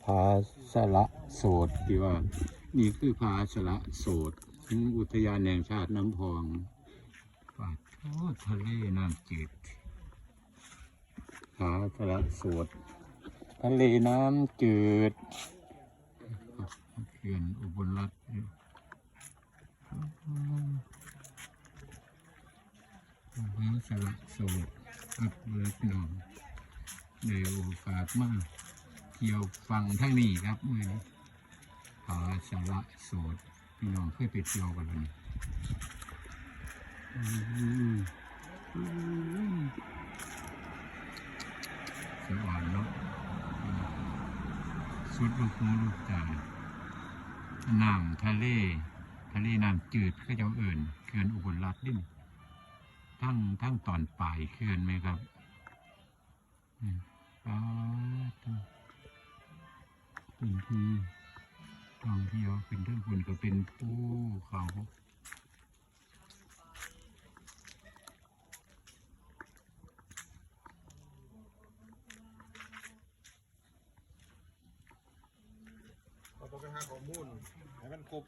ຜາສະລະໂສດ ທີ່ວ່າ ນີ້ຄືຜາສະລະໂສດ ເທິງອຸທະຍານແຫ່ງຊາດນ້ຳພອງ. ປາດໂທ້ ທະເລນ້ຳຈືດ ຜາສະລະໂສດ ທະເລນ້ຳຈືດ ເຂື່ອນອຸບົນລັດ. ອາ ສະລະໂສດ ຄັບເລີຍພີ່ນ້ອງ ໄດ້ໂອກາດມາທ່ຽວຝັ່ງທາງນີ້ຄັບ ມື້ນີ້ ຜາສະລະໂສດ ພີ່ນ້ອງເຄີຍໄປທ່ຽວກັນແລ້ວນີ້? ອືມ ອືມ ສະອອນເນາະ ສຸດລູກຫູລູກຕາ. ນ້ຳທະເລ ທະເລນ້ຳຈືດ ເຂົາເຈົ້າເອີ້ນເຂື່ອນອຸບົນລັດເດ້ ທາງ ທາງຕອນປາຍເຂື່ອນແມ່ນບໍ່ຄັບ? ອືມ ປາດໂທ້ ເປັນທີ່ທ່ອງທ່ຽວ ຂຶ້ນເທິງພຸ້ນກໍເປັນພູເຂົາ. ເຮົາຕ້ອງໄປຫາຂໍ້ມູນໃຫ້ມັນຄົບ